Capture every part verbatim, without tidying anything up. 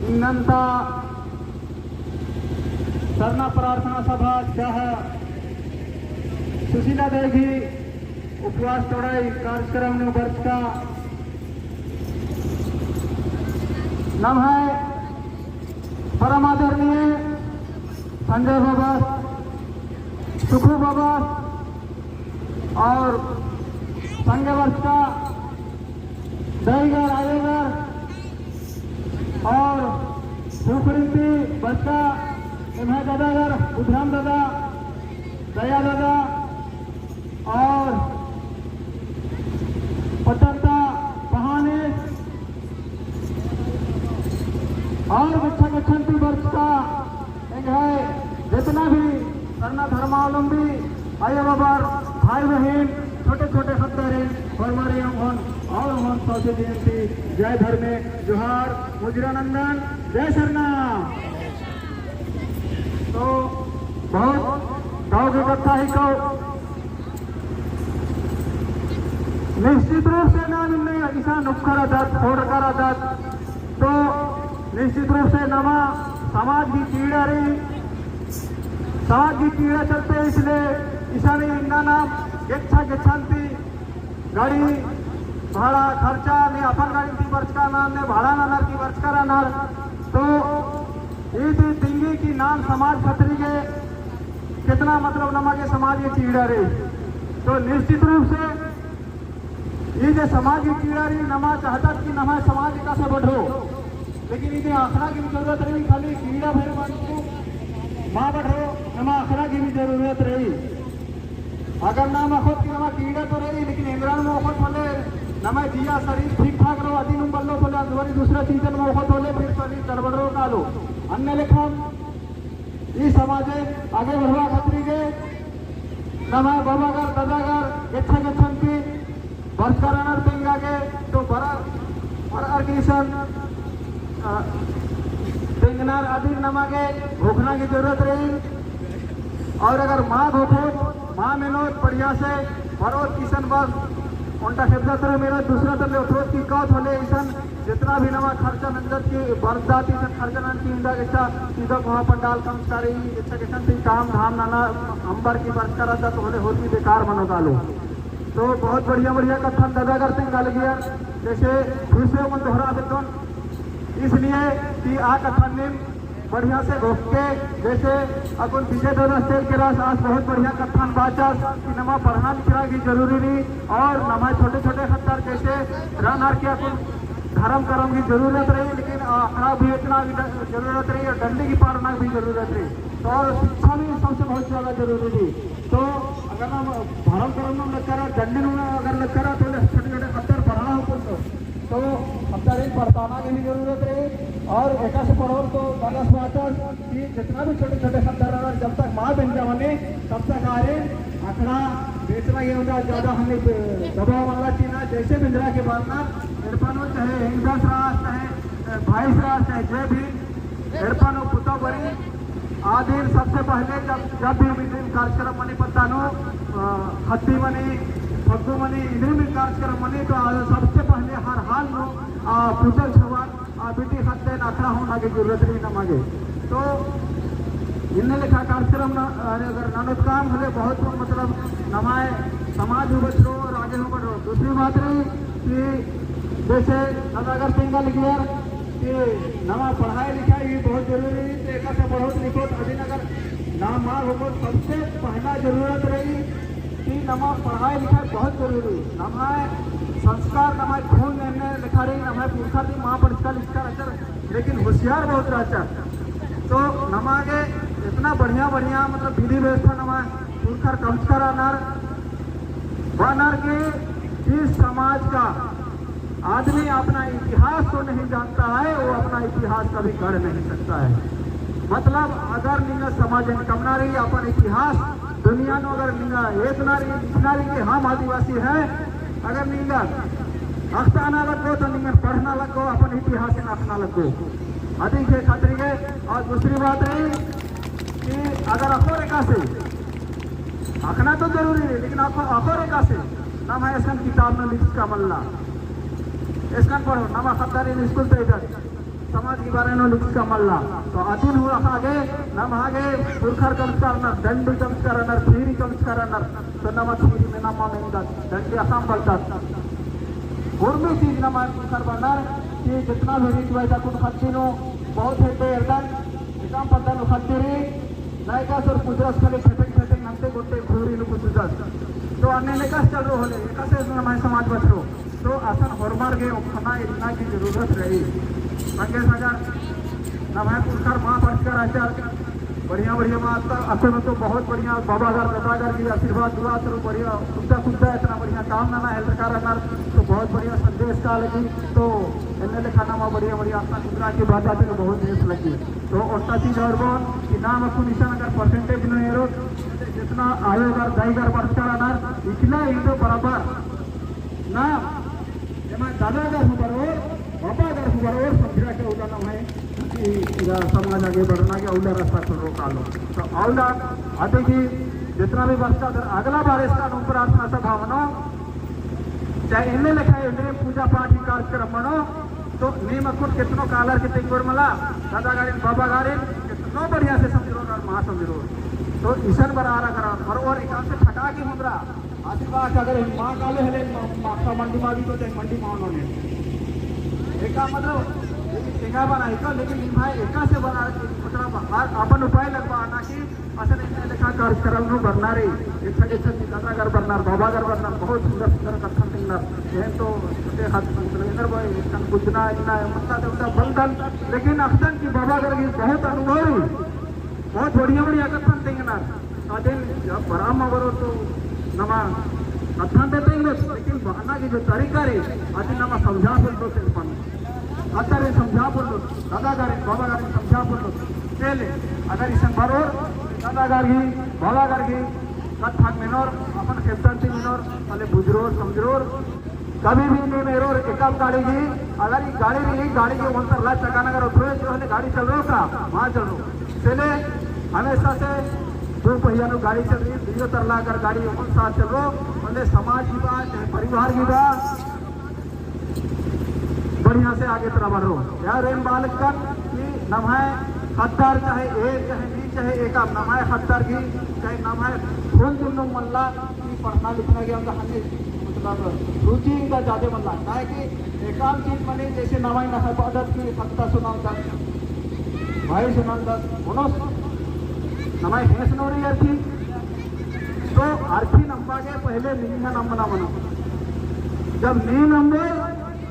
इन्नन्ता सरना प्रार्थना सभा चाह सुशीला देवी उपवास तोड़ाई कार्यक्रम नू बरचका नम्है परम आदरणीय संजय बाबा, सुखू बाबा और संगे बरचका दईगर, आयोगर और सुखड़ी ती बरचका एम्है दादागर, बुधराम दादा, दया दादा और पतंता पहानी और गेच्छा गेच्छन ती बरचका एंग्है जितना भी सरना धर्मावलंबी आयो बाबर, भाई बहिन, छोटे छोटे ख़द्दारिन, होरमारियम होन और होन सौंसे जयंती, जय धर्मे, जोहार, मुजरा नंदन, जय सरना। तो बहुत दव गे कत्था हिको। निश्चित रूप से नाम इन्ने इसन उक्खरा दत, फोड़करा दत, तो निश्चित रूप से नमा समाज की पीड़ा रई, समाज की पीड़ा चलते इसलिए इसन इन्ना नाम गेच्छा गेच्छन ती गाड़ी भाड़ा खर्चा ने अपन गाड़ी ती बरचका रअनर, ने भाड़ा ननर की बरचका रअनर, तो ई ती तिंगी की नाम समाज खतरी के कितना मतलब नमा गे समाज के पीड़ा रई। तो निश्चित रूप से ई जे समाज की पीड़ा रई, नमा चाहता कि नमा समाज एकासे बढ़ो, लेकिन ई जे अखड़ा की भी जरूरत रई, खाली पीड़ा भर मन को मा बढ़ो, नमा अखड़ा की भी जरूरत रई। अगर नाम अख़ोत कि नमा पीड़ा तो रई, लेकिन एन्दरा नू अख़ोत होले, नमा जिया शरीर ठीक ठाक रओ, अदिन बल्लो होले, अंजवारी दूसरा चीजन में अख़ोत होले, फिर शरीर गड़बड़ रओ कालो। अन्ने लेखा ई समाजे आगे बढ़वा खतरी गे नमा बाबागर, दादागर, गेच्छा गेच्छन ती बरचका रअनर तेंगा गे, तो बरअर, बरअर की इसन, अ, तेंगनर अदिन नमा गे घोखना की जरूरत रई। और अगर मा घोखोत, मा मेनोत, बढ़िया से बरओत, इसन बस ओन्टा खेपजा तरे मेनोत, दूसरा तरे उठोत की कहत होले इसन जितना भी नमा खर्चा नंजत की बरदात इसन खर्चा नंजत की इंदा गेच्छा सीधा कोहा पंडाल कमचकारी, गेच्छा गेच्छन ती काम धाम नना अम्बर की बरचका रअदत होले होरमी बेकार मनो कालो। तो बहुत बढ़िया बढ़िया कत्थन दादागर तेंगा लगियर, जैसे फिर से ओन दोहरा बेद्दोन, इसलिए कि आ कत्थन नीम बढ़िया से घोख के, जैसे अक्कुन विजय दादा से केरस, आस बहुत बढ़िया कत्थन बाचस कि नमा पढ़ना लिखना भी जरूरी रई और नमा छोटे छोटे ख़द्दर जैसे रअनर की अक्कुन धर्म करम की जरूरत रई, लेकिन अखड़ा भी इतना जरूरत रई और डंडी की पाड़ना भी जरूरत रई। तो शिक्षा भी सबसे बहुत ज्यादा जरूरी रई। तो अगर नाम धर्म करम नू लक्करा, डंडी नू अगर लक्करा, तो छोटे छोटे ख़द्दर पढ़ना हो कुछ तो तो ख़द्दारिन पढ़ताना की भी जरूरत रई और एकासे पढ़ोर तो गलत बात है कि जितना भी छोटे छोटे ख़द्दर रअनर जब तक मा बेंजा मनी तब तक आरिन अखड़ा बेचना ये होता ज्यादा हमें दबाव वाला चीज ना जैसे बेंजरा के बाद ना एड़पा नू चाहे एंगदस रअस चाहे भाईस रअस चाहे जे भी एड़पा नू पुता बरी आदिन सबसे पहले जब, जब भी इन्द्रिम कार्यक्रम मनी पत्ता नू, अ, हत्ती मनी, फग्गु मनी, इन्द्रिम कार्यक्रम मनी तो आ सबसे पहले हर हाल नू, आ, पूजल छवार, आ, बिटी ख़द्दन अखड़ा होना की जरूरत रई नमा गे। तो इन्ने लेखा कार्यक्रम न, अरे अगर ननोत काम होले बहुत मतलब नमाय समाज हूँ बछरो और आगे हूँ बढ़रो। दूसरी बात रई कि जैसे दादागर तेंगा लगियर कि नमा पढ़ाई लिखाई भी बहुत जरूरी रई, तो एकासे पढ़ोत लिखोत अदिन अगर नाम मा होकोत सबसे पहला जरूरत रई कि नमा पढ़ाई लिखाई बहुत जरूरी रई। नमा संस्कार नमा खून नू एन्ने लेखा रई, नमा पुरखा ती मा पढ़चका लिखचका रहचर, लेकिन होशियार बहुत रहचर। तो नमा गे इतना बढ़िया बढ़िया मतलब विधि व्यवस्था नमा पुरखर कमचका रअनर, बअनर के जिस समाज का आदमी अपना इतिहास को नहीं जानता है, वो अपना इतिहास कभी गढ़ नहीं सकता है। मतलब, अगर निंगा समाज में कमना रई, अपन इतिहास दुनिया में अगर निंगा एतना रई, लिखना रई कि हम आदिवासी हैं, अगर निंगा अख़ताना लग्गो, तो निंगा पढ़ना लग्गो, अपन इतिहास अख़ना लग्गो। अदी के खतरी के, और दूसरी बात रई कि अगर अख़ोर एकासे अख़ना तो जरूरी रई, लेकिन अख़ो, अख़ोर एकासे, नम्है एसकन किताब नू लिखचका मल्ला। एसकन पढ़ो, नमा ख़द्दारिन स्कूल ता इधर। समाज के बारे में लिखचका मल्ला। तो अदिन हूँ अख़ा गे, नम्है गे पुरखर कमचका रअनर, डंडी कमचका रअनर, थीरी कमचका रअनर, तो नमा थीरी में नमा मेनदत, डंडी अख़ाम बलदत। उर्मी चीज नमा पुरखर बअनर कि जितना भी रीति रिवाज अक्कुन ख़द्दी नू बहुत हेद्दे एरदन, एकअम पद्दा नू ख़द्दी रई, नायकास और पुजरस खाली ठेठेक ठेठेक नन्ते गोट्टे घूरी नू कुद्ददस। तो अन्ने लेकास चलरो होले, एकासे नम्है समाज बछरो। तो असन होरमर गे ओक्खना इन्ना की जरूरत रई। संगे सागर नम्है पुरखर मा बरचकर रहचर, बढ़िया बढ़िया मा अत्ता, अक्कुन तो बहुत बढ़िया बाबागर, दादागर की आशीर्वाद दुआ तो बढ़िया कुद्दा कुद्दा इतना बढ़िया काम नना हेलरकर रअनर, तो बहुत बढ़िया संदेश का लगी। तो एन्ने लेखा नमा बढ़िया बढ़िया अत्ता कुद्दा की बात आते तो बहुत बेस लगी। तो ओन्टा चीज और बओन कि नाम अक्कुन इसन अगर percentage नू एरोत, जितना आयोगर दाईगर बरचकर रअनर, इकला इन्दो बराबर नाम, एमा दादागर हूँ बरओर, बाबागर हूँ बरओर, समझरआ गे उल्ला नम्है, कि इरा समाज आगे बढ़ना गे उल्ला रास्ता खोलरओ कालो। तो उल्ला अदि की जितना भी बरचका दर अगला बार इसका नू प्रार्थना सभा मनो, चाहे एन्ने लेखा एन्ने पूजा पाठ ही कार्यक्रम मनो, तो नीम अक्कुन केतनो कालर के तेंगोर मला, दादागारिन, बाबागारिन, केतनो बढ़िया से समझरओर और मा समझरओर। तो इसन बरआ रअनर, बरओर एकअम से ठका की हुन्दरा, आशीर्वाद अगर मा काले हले, मा, मा, मंडी मा भी तो चाहे मंडी मा उन्होंने। एका मतलब, लेकिन तेंगा बना एका, लेकिन निम्है एकासे बना, मतलब, हर अपन उपाय लगबआ ना कि असन एन्ने लेखा कार्यक्रम नू बरना रई, एच्छा, एच्छा दादागर बरनर, बाबागर बरनर, बहुत सुंदर, सुंदर कत्थन तेंगनर। एन तो छोटे हाथ, मतलब, एन्देर बओय, एन बुझना, इन्ना, मतलब, देवता बलदन, लेकिन अख़दन कि बाबागर गही बहुत अनुभव, बहुत बढ़िया, बढ़िया कत्थन तेंगनर। अदिन जब बरआ मा बरओ तो नमा कत्थन ते तेंगोत, लेकिन बअना की जो तरीका रई, अदिन नमा समझआ पोल्लोत एड़पा नू। अत्तारिन समझआ पोल्लोत, दादागारिन, बाबागारिन समझआ पोल्लोत। चले, अगर इसन बरओर, दादागर गही, बाबागर गही कत्थन मेनोर, अपन खेप्तन ती मेनोर, तले बुझरओर, समझरओर। कभी भी नीम एरोर एकअम गाड़ी गही, अगर ई गाड़ी रई, गाड़ी गही ओन्द तरला चकान अगर उतरोय, तो हले गाड़ी चलरओ का? मा चलरओ। चले, हमेशा से दो पहिया नू गाड़ी चलरई, दुइयो तरला अगर गाड़ी ओन्द साथ चलरओ, हले समाज गही बआ, चाहे परिवार गही बआ, बढ़िया से आगे तरा बढ़रओ। यार एन बआ लगदन कि नम्है ख़द्दर चाहे एक, चाहे नीन, चाहे एकअम नम्है ख़द्दर गही, चाहे नम्है खून दिम नू मल्ला कि पढ़ना लिखना गही अवंदा हन्ने, मतलब, रुचि अवंदा जादे मल्ला। काहे कि एकअम चीज मनी जैसे नम्है नम्है बअदत कि ख़द्दस ओनन्दत, भइस ओनन्दत, ओनोस नम्है ख़ेस नू रई अरखी। तो अरखी नम्बआ गे पहले निंग्है नम्बना मनो। जब नीन अम्बोय,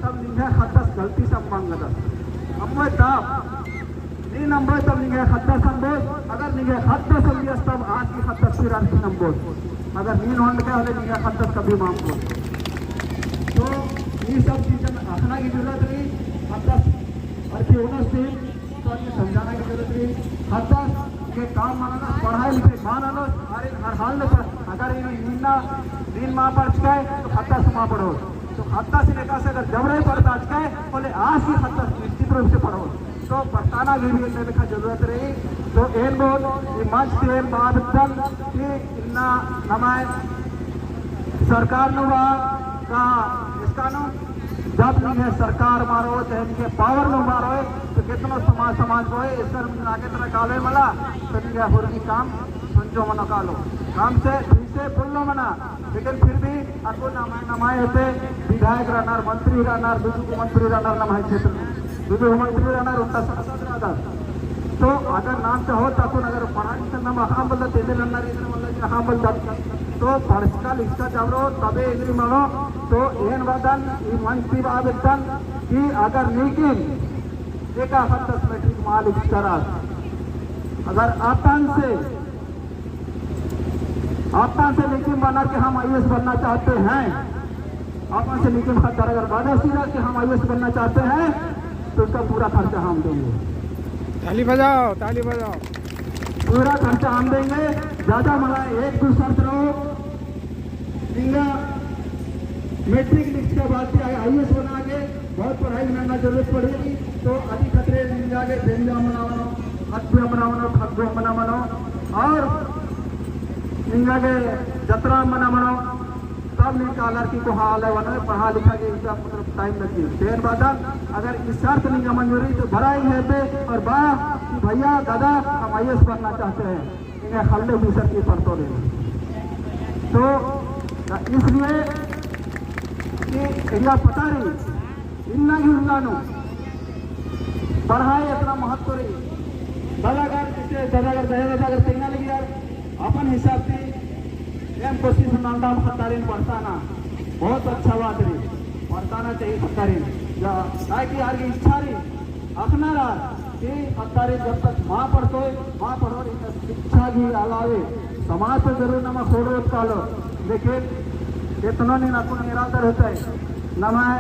तब निंग्है ख़द्दस गलती से अम्बआ ओंगदस। अम्बोय तब, नीन अम्बोय तब निंग्है ख़द्दस अम्बोस। अगर निंग्है ख़द्दस अम्बियस तब आस गही ख़द्दस फिर अरखी नम्बोस। अगर नीन ओंडकय होले निंग्है ख़द्दस कभी मा अम्बोस। तो ई सब चीजन अख़ना की जरूरत रई। ख़द्दस अरखी ओनोस ती तो अन्ने समझाना की जरूरत रई। ख़द्दस के काम मल ननोस, पढ़ाई लिखाई मल ननोस, अरे हर हाल में पढ़, अगर इन्ना नीन मा पढ़चकय, तो ख़द्दस मा पढ़ोस। तो ख़द्दस इन्ना एकासे अगर जबरई पढ़ताचकय, होले आस गही ख़द्दस निश्चित रूप से पढ़ोस। तो पढ़ताना की भी एन्ने लेखा जरूरत रई। तो एन बओन, ई मंच ती एन बआ बेद्दन कि इन्ना नम्है सरकार नू बआ का, इसका नू जब निंग्है सरकार मा रओ, चाहे निंग्है power नू मा रओ, तो केतनो समाज, समाज रओ, इसका नू आगे तरा कालोय मला, तो निंग्है हुरमी काम संजो मनो कालो। काम से, ठीक से पोल्लो मना, लेकिन फिर भी अक्कुन नम्है, नम्है एते विधायक रअनर, मंत्री रअनर, दुदु गो मंत्री रअनर नम्है क्षेत्र नू। दुदु मंत्री रअनर, ओन्टा सांसद रअदर। तो अगर नाम चाहो तो अक्कुन अगर पढ़ा लिखा नाम अख़आ बलदत, तेदे नन्ना रीजन वाला जी अख़आ बलदत। तो पढ़चका लिखचका जब रओ तबे एग्री मनो। तो एन बअदन ई मंच ती बआ बेद्दन कि अगर नीकिम एका ख़द्दस मैट्रिक मा लिखचका रअदस, अगर अपन से अपन से नीकिम बअनर कि हम आईएएस बनना चाहते हैं, अपन से नीकिम ख़द्दर अगर बअदस कि हम आईएएस बनना चाहते हैं, तो उसका पूरा खर्चा हम देंगे। ताली बजाओ, ताली बजाओ। पूरा खर्चा हम देंगे। ज्यादा मला एक दो शर्त रओ, निंगा मैट्रिक लिखचका बाद भी आईएएस बना गे बहुत पढ़ाई नन्ना जरूरत पड़ेगी। तो अदी खतरे निंगा गे बेंजा मना मनो, हत्या मना मनो, फगुआ मना मनो, और निंगा गे जतरा मना मनो। सब नीन कालर की कोहा आलर वनोय, पढ़ा लिखा के इनका मतलब time लगी। तेन बादन अगर ई शर्त निंगा मंजूरी तो बरआ एंग्है एबे और बआ कि भैया दादा हम IAS बनना चाहते हैं, एंग्है ख़ल्ल बिसर की परतो रई। तो इसलिए कि एंगा पता रई इन्ना गे उल्ला नू पढ़ाई इतना महत्व रई। दादा अगर जैसे दादा अगर दया दादा अगर तेंगा लगियर अपन हिसाब ती एम कोशिश नंदम ख़द्दारिन पढ़ताना, बहुत अच्छा बात रई, पढ़ताना चाहिए ख़द्दारिन। या काहे कि आर गे इच्छा रई, अख़ना रई कि ख़द्दारिन जब तक मा पढ़तोय, मा पढ़ोर, इन्ना शिक्षा गही अलावे समाज तो जरूर नमा ख़ोंड़रोत कालो, लेकिन केतनो नीन अक्कुन एरादर होतय, नम्है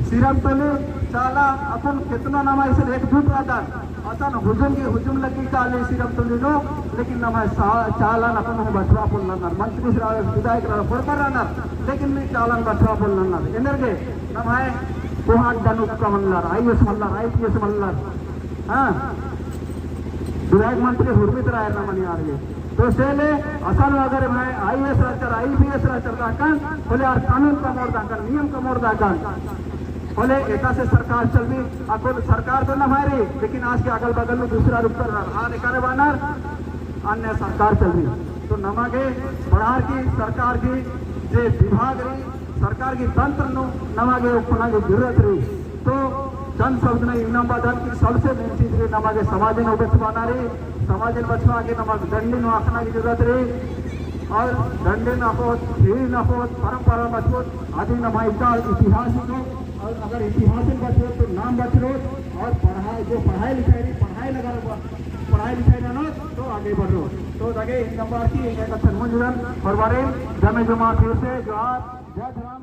सिरम टोली चाला अक्कुन केतनो नमा इसन एकजुट रअदर, असन हुजूम की हुजूम लग्गी काली सिरम टोली नू, लेकिन नम्है सा-, चालन अक्कुन हूँ बछाबआ पोल्लनर, मंत्री रअदर, विधायक रअदर, बरबर रअनर, लेकिन नीन चालन बछाबआ पोल्लनर। एन्देरगे नम्है कोहा अड्डा नू का मल्लर, IAS मल्लर, IPS मल्लर, हाँ, विधायक मंत्री हुरमित रअयर ना मनी आर गे। तो से ले असन अगर एम्है IAS रहचर, IPS रहचर दहकन, होले आर कानून कमओर दहकन, नियम कमओर दहकन। होले एकासे सरकार चलबी, अक्कुन सरकार तो नम्है रई, लेकिन आस गे अगल बगल में दूसरा रुख कर रअनर, आर एकरे बअनर, अन्य सरकार चलबी। तो नमा गे पढ़ार की सरकार की जे विभाग रई, सरकार की तंत्र नू नमा गे ओक्कना गे जरूरत रई। तो चंद शब्द नू इन्नम बअदन कि सबसे main चीज रई नमा गे समाजिन ओबे चबाना रई, समाजिन बछाबआ गे नमा गे डंडी नू अख़ना गे जरूरत रई। और डंडी नू अख़ोत, ख़ीरी नू अख़ोत, परंपरा नू अख़ोत, अदी नमा इकाल इतिहास ही तो, और अगर इतिहास ही बछाबओत तो नाम बछाबओत, और पढ़ाई, जो पढ़ाई लिखाई रई, पढ़ाई नू अगर ब-, पढ़ाई लिखाई ननोत तो आगे बढ़रओत। तो दगे इन्नम बअर की एंग्है कत्थन मुंजदन, होरमारिन दमे जुम्मा फिर से जोहार, जय धर्म।